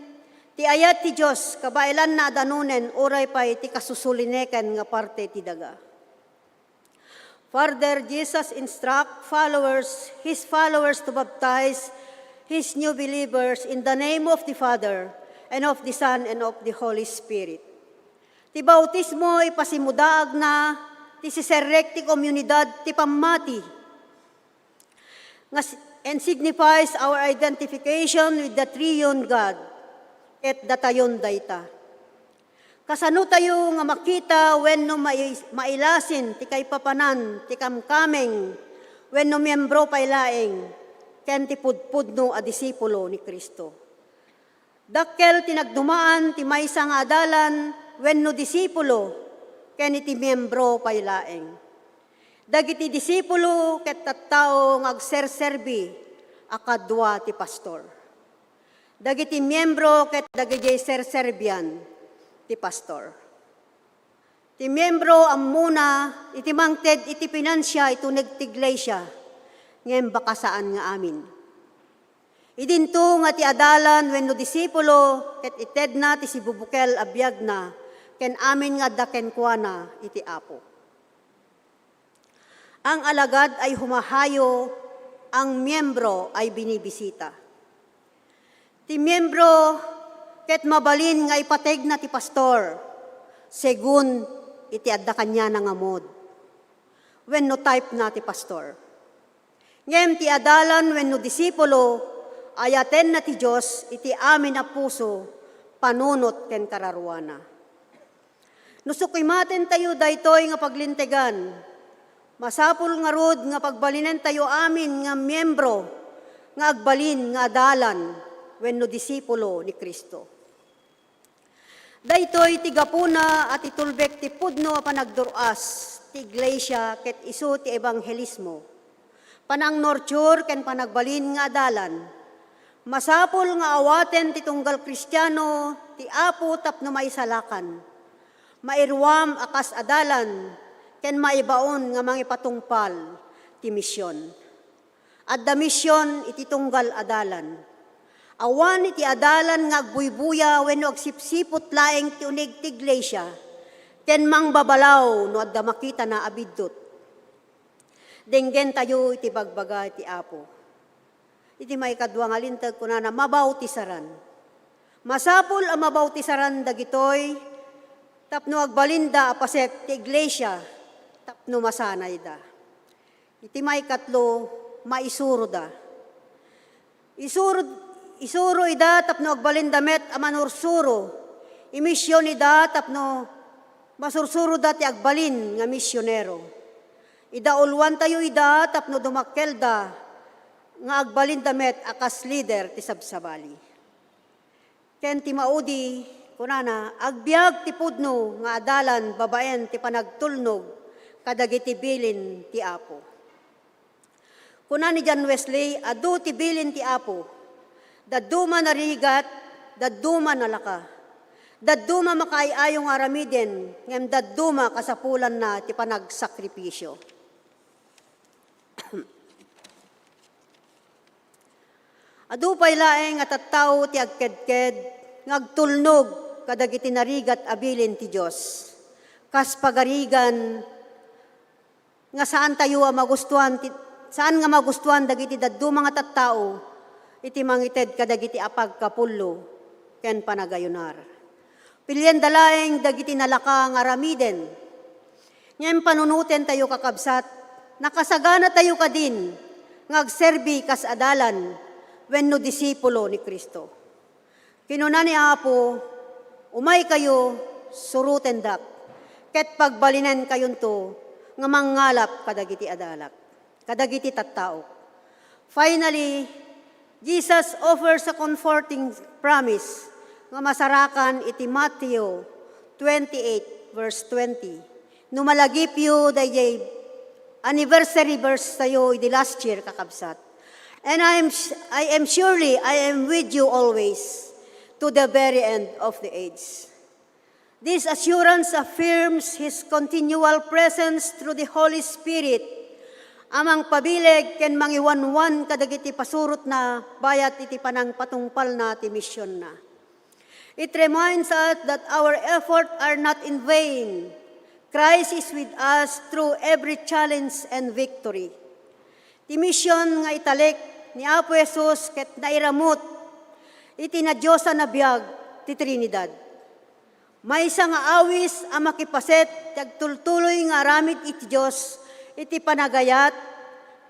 ti ayat ti Dios kabaelanna a danonen uray pay ti kasusulineken nga parte ti daga. Further, Jesus instruct followers, his followers to baptize his new believers in the name of the Father, and of the Son, and of the Holy Spirit. Ti bautismo, ipasimudaagna ti siserrek ti komunidad ti pammati, nga s-, and signifies our identification with the triune God, ket datayon dayta. Kasano tayo nga makita wenno mai-, mailasin ti kaipapanan ti kamkameng wenno miembro pay laeng ken ti pudpudno a disipulo ni Cristo? Dakkel ti nagdumaan ti maysa nga adalan wenno disipulo ken iti miembro pay laeng. Dagiti disipulo ket tattao nga agserserbi a kadua ti pastor. Dagiti miembro ket dagidiay serserbian ti pastor. Ti miembro ammona iti mangted iti pinansia iti uneg ti iglesia, ngem baka saan nga amin. Idinto nga ti adalan wenno disipulo ket itedna ti sibubukel a biagna ken amin nga adda kenkuana iti Apo. Ang alagad ay humahayo, ang miembro ay binibisita. Ti miembro ket mabalin nga ipategna ti pastor, segun iti adda kaniana nga mood wenno type na ti pastor. Ngem ti adalan wenno disipulo, ayatenna ti Dios iti amin a puso, panunot ken kararuana. No sukimaten tayo daytoy nga paglintegan, masapul ngarud nga pagbalinen tayo amin nga miembro nga agbalin nga adalan wenno disipulo ni Cristo. Daytoy ti gapuna a ti tulbek ti pudno a panagdur-as ti iglesia ket isu ti ebanghelismo, panang-nurture ken panagbalin nga adalan. Masapul nga awaten ti tunggal Kristiano ti Apo tapno maisalakan, mairuam a kas adalan, ken maibaon nga mangipatungpal ti mision. Adda mision iti tunggal adalan. Awan iti adalan nga agbuybuya wenno agsipsiput laeng ti uneg ti iglesia, ken mangbabalaw no adda makitana a biddut. Denggentayo iti bagbaga ti Apo. Iti maikadua nga linteg, kunana, mabautisaran. Masapul a mabautisaran dagitoy tapno agbalinda a paset ti iglesia tapno masanayda. Iti maikatlo, maisuroda. Isuro, isuro ida tapno agbalinda met a manursuro. Imision ida tapno masursuroda ti agbalin nga misionero. Idauluantayo ida tapno dumakkelda nga agbalinda met a kas lider ti sabsabali. Ken ti maudi, kunana, agbiag ti pudno nga adalan babaen ti panagtulnog kadagiti bilin ti Apo. Kuna ni John Wesley, adu ti bilin ti Apo, dadduma narigat, dadduma nalaka, dadduma makaay-ayo nga aramiden, ngem dadduma kasapulanna ti panagsakripisio. Adu pay laeng a tattao ti agkedked nga agtulnog kadagiti narigat a bilin ti Dios. Kas pagarigan nga saan tayo a magustuan ti, saan nga magustuan dagiti dadduma nga tattao iti mangited kadagiti a pagkapullo ken panagayunar. Pilienda laeng dagiti nalaka nga aramiden. Ngem panunotentayo, kakabsat, nakasaganatayo kadin nga agserbi kas adalan wenno disipulo ni Cristo. Kinuna ni Apo, "Umaykayo, surotendak, ket pagbalinenkayonto nga mangngalap kadagiti adalak." kadagiti tattao. Finally, Jesus offers a comforting promise nga masarakan iti Mateo twenty-eight, verse twenty. No malagipyo daydiay anniversary verse tayo idi last year, kakabsat. "And I am s-, I am surely, I am with you always, to the very end of the age." This assurance affirms His continual presence through the Holy Spirit, a mangpabileg ken mangiwanwan kadagiti pasurotna bayat iti panangpatungpalna ti misionna. It reminds us that our efforts are not in vain. Christ is with us through every challenge and victory. Ti mision nga italek ni Apo Jesus ket nairamut iti nadiosan a biag ti Trinidad. Maysa nga awis a makipaset ti agtultuloy nga aramid iti Dios iti panagayat,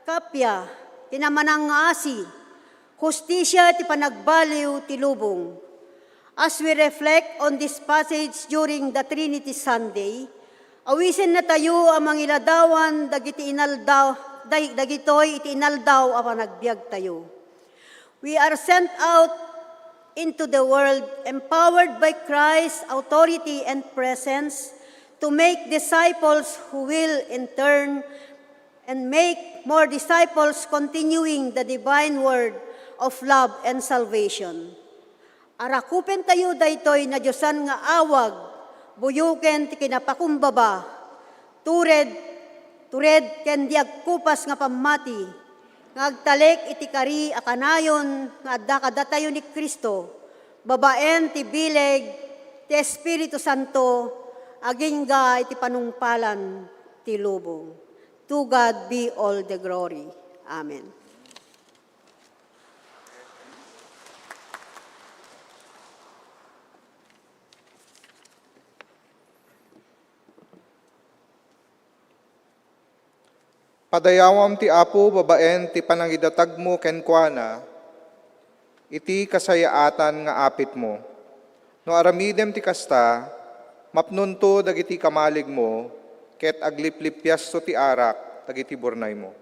kappia, kinamanangngaasi, hustisia iti panagbaliw ti lubong. As we reflect on this passage during the Trinity Sunday, awisennatayo a mangiladawan dagiti inaldaw, day-, dagitoy iti inaldaw a panagbiagtayo. We are sent out into the world empowered by Christ's authority and presence to make disciples who will in turn and make more disciples, continuing the divine word of love and salvation. Arakupentayo daytoy nadiosan nga awag, buyoken ti kinapakumbaba, tured, tured ken di agkupas nga pammati, nga agtalek iti kari a kanayon nga adda kadatayo ni Cristo, babaen ti bileg ti Espiritu Santo, agingga iti panungpalan ti lubong. To God be all the glory. Amen. Padayawam ti Apo babaen ti panangidatagmo kenkuana iti kasayaatan nga apitmo. No aramidem ti kasta, mapnonto dagiti kamaligmo ket agliplippiasto ti arak dagiti burnaymo.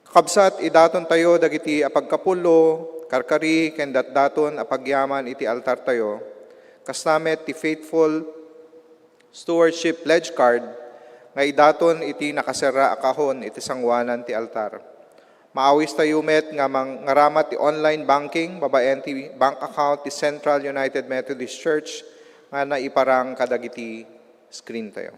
Kakabsat, idatontayo dagiti apagkapullo, karkari, ken datdaton a pagyaman iti altartayo. Kasta met ti faithful stewardship pledge card nga idaton iti nakaserra a kahon iti sangoanan ti altar. Maawistayo met nga mangaramat ti online banking babaen ti bank account ti Central United Methodist Church nga naiparang kadagiti screen tayo.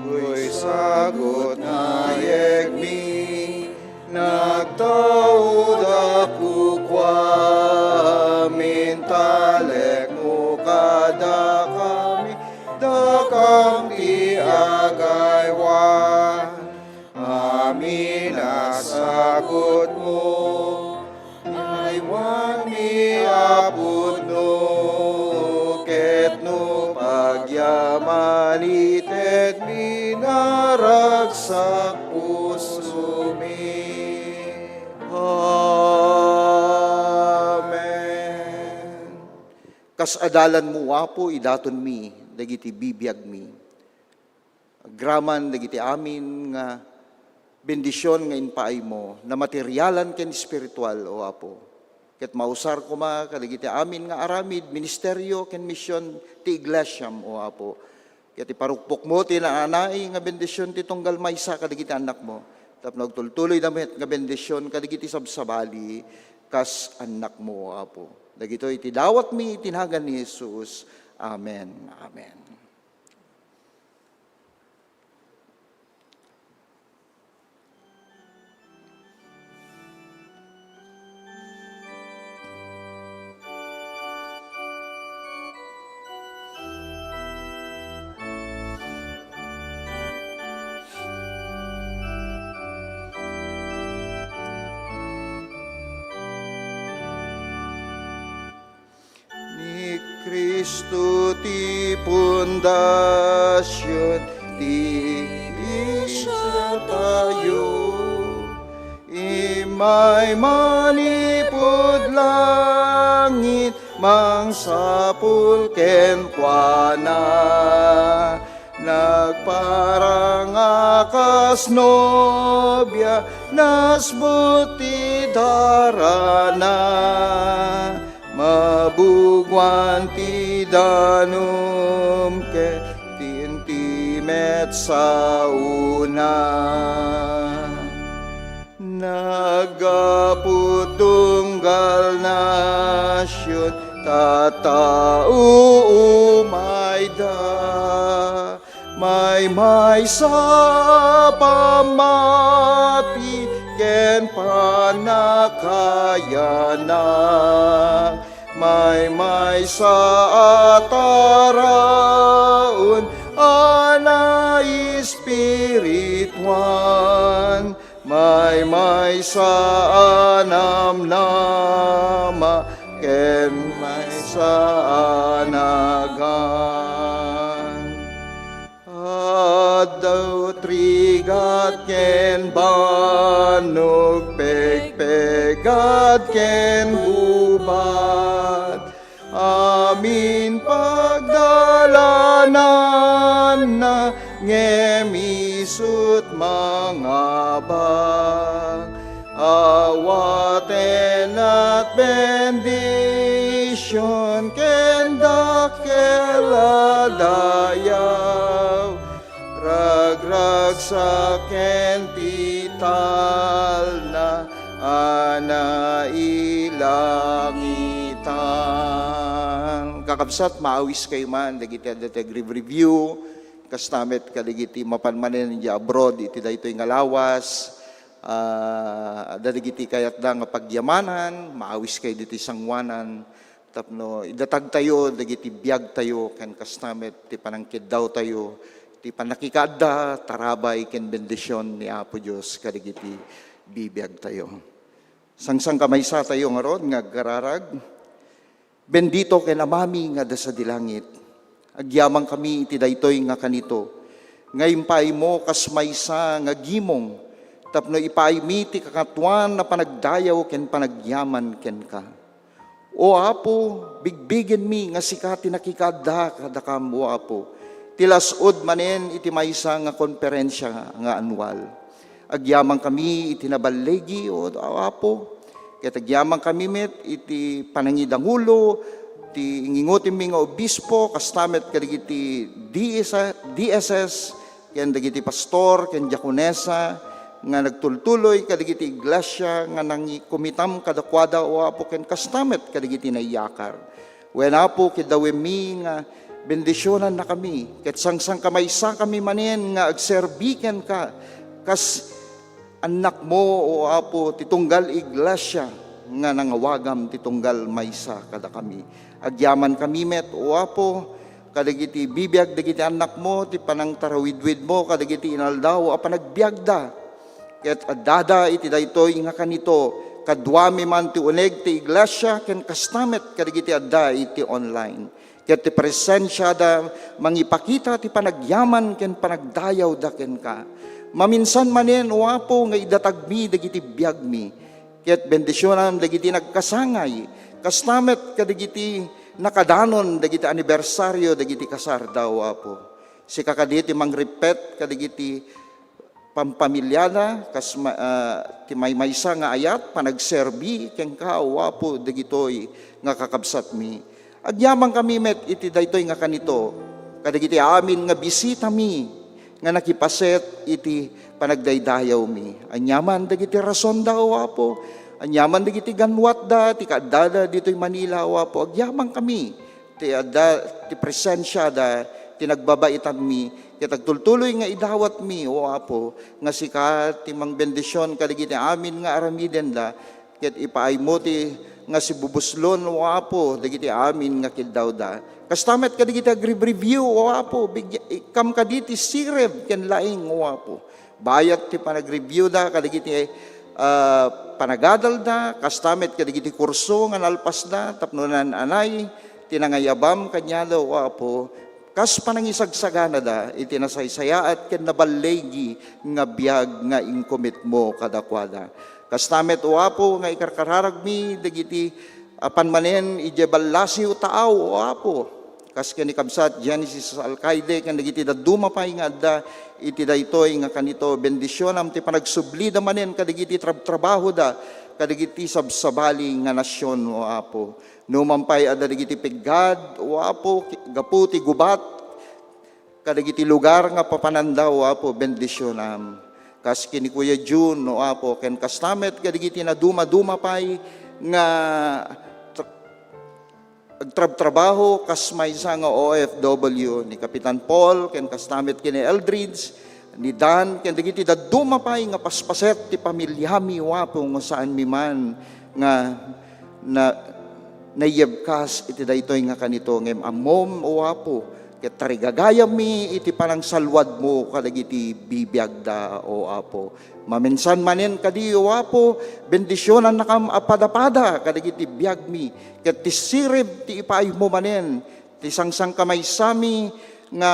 Toy sagut nga yegmi, nagtaudak kukuam, intalekmo kadakami, dakam ti agaywan. Amin a sagutmo, aywanmi a pudno, ket no pagyaman, itedmi naragsak pusomi. Amen. Kas adalanmo, Apo, idatonmi dagiti bibiagmi. Agraman dagiti amin nga bendision nga impaaymo, namaterialan ken espiritual, O Apo. Ket mausar koma kadagiti amin nga aramid, ministerio, ken mision ti iglesiam, O Apo. Ket iparukpokmo ti naanay nga bendision ti tunggal maysa kadagiti annakmo, tapno agtultuloyda met nga bendision kadagiti sabsabali kas annakmo, O Apo. Dagitoy ti dawatmi iti nagan ni Jesus. Amen. Amen. Kristo ti pundasion ti iglesiatayo. Immay manipud langit, mangsapul kenkuana. Nagparang a kas nobia, nasbut ti darana. Mabuguan ti danum ken tinti met sa una. Naggapu tunggal nasion, tattao umayda. Maymaysa a pammati ken pannakayanak. Maymaysa a taraon a naespirituan. Maymaysa a namnama ken maysa a nagan. Addaw trigat ken bannog, pegpegad ken gubat, amin pagdalananna, ngem isut' mangabak. Awaten a bendision ken dakkel a dayaw, ragragsak ken ti talna a nailangitan. Kakabsat, maawiskayo man dagiti adda ti agreview, kasta met kadagiti mapan manen idiay abroad iti daytoy nga lawas. Ah, adda dagiti kayatda nga pagyamanan, maawiskayo ditoy sangoanan tapno idatagtayo dagiti biagtayo ken kasta met ti panangkeddawtayo, ti pannakikaadda, tarabay ken bendision ni Apo Dios kadagiti bibiagtayo. Sangsangkamaysatayo ngarud nga agkararag. Bendito ken Amami nga adda sadi langit, agyamankami iti daytoy nga kanito, nga impaaymo kas maysa nga gimong tapno ipaaymi ti kakatuan a panagdayaw ken panagyaman kenka. O Apo, bigbigenmi nga sika ti nakikaadda kadakam, O Apo, ti las-ud manen iti maysa nga konferensia nga anual. Agyamankami iti naballigi, O Apo, ket agyamankami met iti panangidangulo ti ingingotemmi nga obispo, kasta met kadagiti D S, D S S, ken dagiti pastor ken diakonesa nga nagtultuloy kadagiti iglesia nga nangikumitam kadakuada, O Apo, ken kasta met kadagiti naiyakar. Wen, Apo, kiddawemmi nga bendisionannakami, ket sangsangkamaysakami manen nga agserbi kenka kas annakmo, O Apo, ti tunggal iglesia nga nangawagam ti tunggal maysa kadakami. Agyamankami met, O Apo, kadagiti bibiag dagiti annakmo, ti panangtarawidwidmo kadagiti inaldaw a panagbiagda. Ket addada iti daytoy nga kanito, kaduami man ti uneg ti iglesia ken kasta met kadagiti adda iti online. Ket ti presensiada mangipakita ti panagyaman ken panagdayawda kenka. Maminsan manen, O Apo, nga idatagmi dagiti biagmi, ket bendisionam dagiti nagkasangay, kasta met kadagiti nakadanon dagiti anibersario dagiti kasarda, O Apo. Sika kadi ti mangrippet kadagiti pampamiliada, kas ma-, ah, ti maymaysa nga ayat, panagserbi kenka, O Apo, dagitoy nga kakabsatmi. Agyamankami met iti daytoy nga kanito, kadagiti amin nga bisitami nga nakipaset iti panagdaydayawmi. Aniaman dagiti rasonda, O Apo, aniaman dagiti ganwatda, ti kaaddada ditoy Manila, O Apo, agyamankami ti adda ti presensiada ti nagbabaitanmi, ket agtultuloy nga idawatmi, O Apo, nga sika ti mangbendision kadagiti amin nga aramidenda, ket ipaaymo ti nga sibubuslon, O Apo, dagiti amin nga kiddawda. Kasta met kadagiti agreview, O Apo, bigya-, ikkam kadi ti sirib ken laing, O Apo. Bayat ti panagreviewda kadagiti, ah, panagadalda, kasta met kadagiti kurso nga nalpasda tapno naan-anay ti nangayabam kaniada, O Apo, kas panangisagsaganada iti nasaysayaat ken naballigi nga biag nga inkumitmo kadakuada. Kasta met, O Apo, nga ikarkararagmi dagiti apan manen idiay ballasiw taaw, O Apo. Kas ken ni kabsat Genesis Alcaide ken dagiti dadduma pay nga adda iti daytoy nga kanito, bendisionam ti panagsublida manen kadagiti trabtrabahoda, kadagiti sabsabali nga nasion, O Apo. Numan pay adda dagiti piggad, O Apo, ki-, gapu ti gubat, kadagiti lugar nga papananda, O Apo, bendisionam. Kas ken ni Kuya Jun, O Apo, ken kasta met kadagiti naduma-duma pay nga tra-, agtrabtrabaho kas maysa nga O F W ni Kapitan Paul, ken kasta met ken ni Eldridge, ni Dan, ken dagiti dadduma pay nga paspaset ti pamiliami, O Apo, nga saanmi man nga na-, naiyebkas iti daytoy nga kanito, ngem ammom, O Apo, ket tarigagayammi iti panangsalwadmo kadagiti bibiagda, O Apo. Maminsan manen kadi, O Apo, bendisionannakam a padapada kadagiti biagmi, ket ti sirib ti ipaaymo manen, ti sangsangkamaysami nga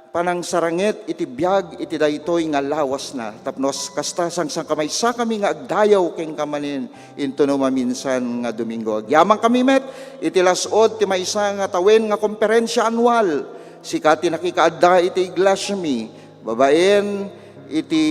panangsaranget iti biag iti daytoy nga lawasna. Tapno as-, kasta, sangsangkamaysakami nga agdayaw kenka manen intono maminsan nga Domingo. Agyamankami met iti las-ud ti maysa nga tawen nga konferensya anual. Sika ti nakikaadda iti iglesiami babaen iti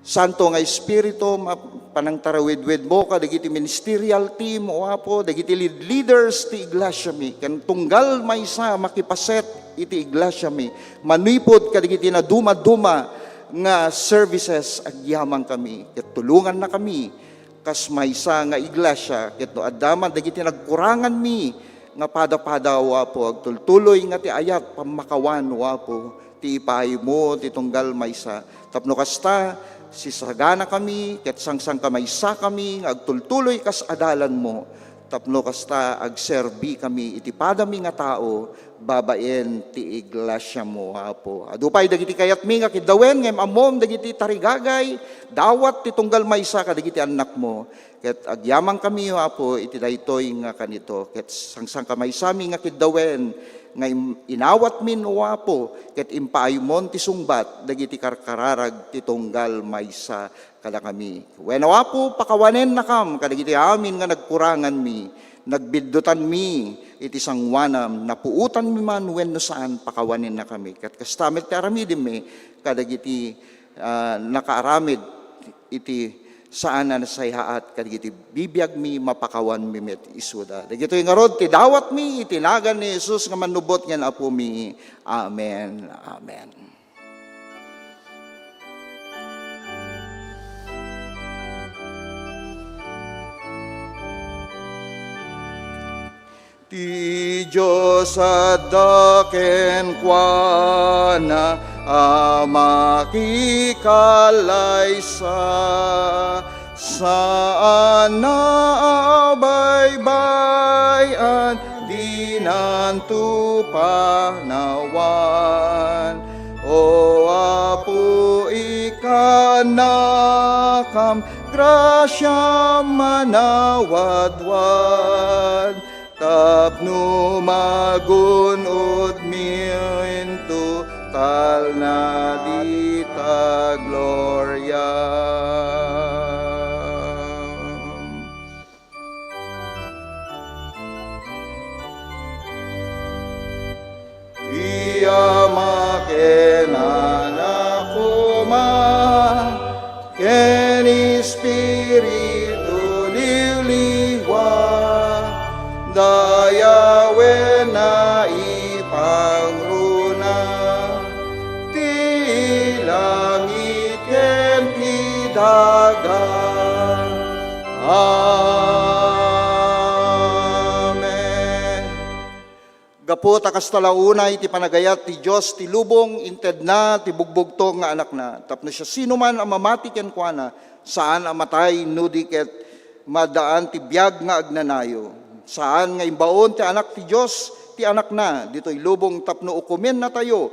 Santo nga Espiritu, ma-, panangtarawidwidmo kadagiti ministerial team, O Apo, dagiti lead leaders ti iglesiami, ken tunggal maysa makipaset iti iglesiami, manipud kadagiti nadumaduma nga services, agyamankami, ket tulongannakami kas maysa nga iglesia, ket no adda man dagiti nagkuranganmi nga padapada, O Apo, agtultuloy nga ti ayat pammakawan, O Apo, ti ipaaymo ti tunggal maysa. Tapno kasta, sisaganakami ket sangsangkamaysakami nga agtultuloy kas adalanmo. Tapno kasta, agserbikami iti padami nga tao babaen ti iglesiamo, Apo. Adu pay dagiti kayatmi nga kiddawen, ngem ammom dagiti tarigagay, dawat ti tunggal maysa kadagiti annakmo. Ket agyamankami, Apo, iti daytoy nga kanito. Ket sangsangkamaysami nga kiddawen nga im-, inawatmin, O Apo, ket impaaymon ti sungbat dagiti karkararag ti tunggal maysa kadakami. Wen, O Apo, pakawanennakam kadagiti amin nga nagkuranganmi, nagbiddutanmi iti sangoanam, napuotanmi man wenno saan, pakawanennakami. Ket kasta met ti aramidemmi kadagiti, ah, nakaaramid iti saan a nasayaat kadagiti bibiagmi, mapakawanmi met isuda. Dagitoy ngarud ti dawatmi iti nagan ni Jesus nga mannubot ngan Apomi. Amen. Amen. Ti Dios adda kenkuana a makikallaysa, saanna a baybay-an, dinanto panawan. O Apo, ikkanakam grasia manawadwad, tapno magun-odmi inton talna dita gloria. Ti Ama ken Anak koma ken Espiritu Liwliwa, dayawen a ipangruna ti langit ken ti daga. Amen. Gapu ta kasta la unay ti panagayat ti Dios ti lubong, intedna ti bugbugtong nga Anakna, tapno siasinoman a mamati kenkuana, saan a matay no di ket maddaan ti biag nga agnanayon. Saan nga imbaon ti Anak ti Dios ti Anakna ditoy lubong tapno ukomennatayo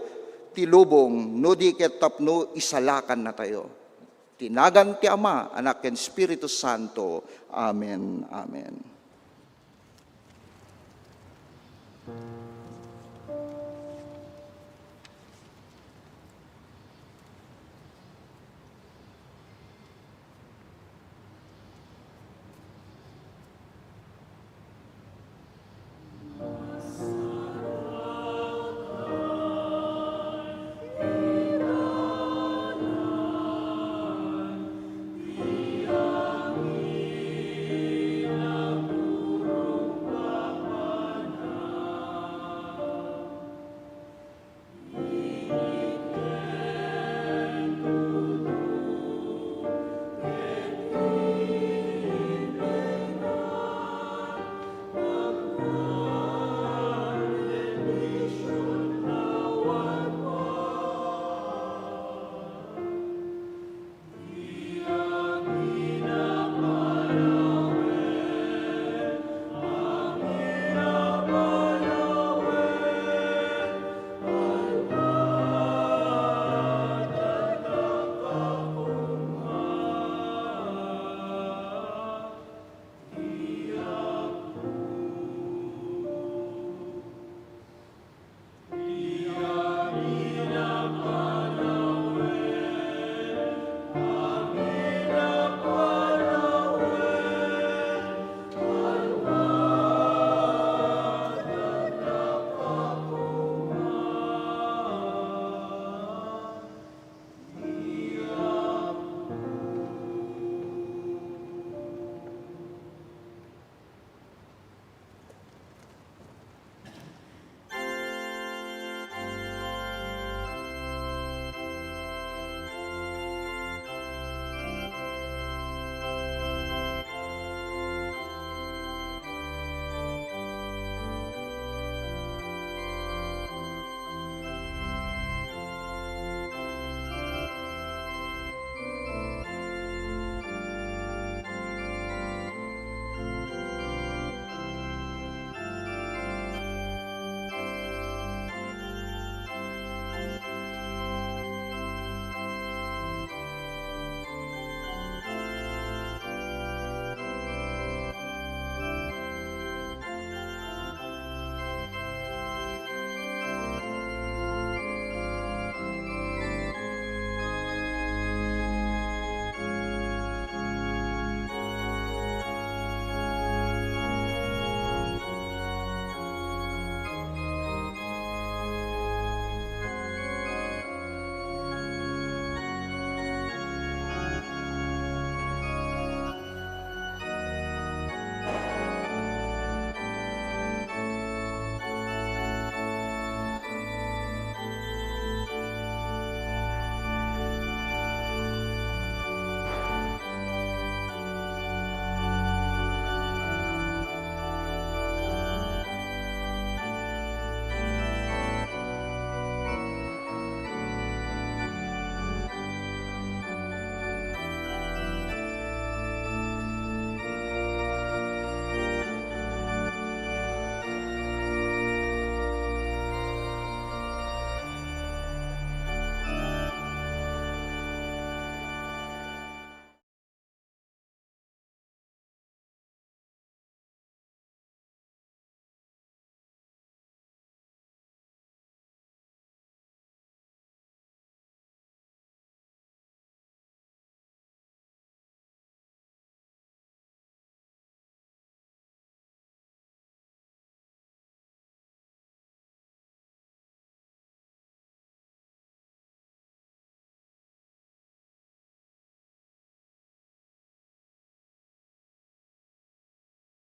ti lubong, no di ket tapno isalakannatayo. Ti nagan ti Ama, Anak, ken Espiritu Santo. Amen. Amen.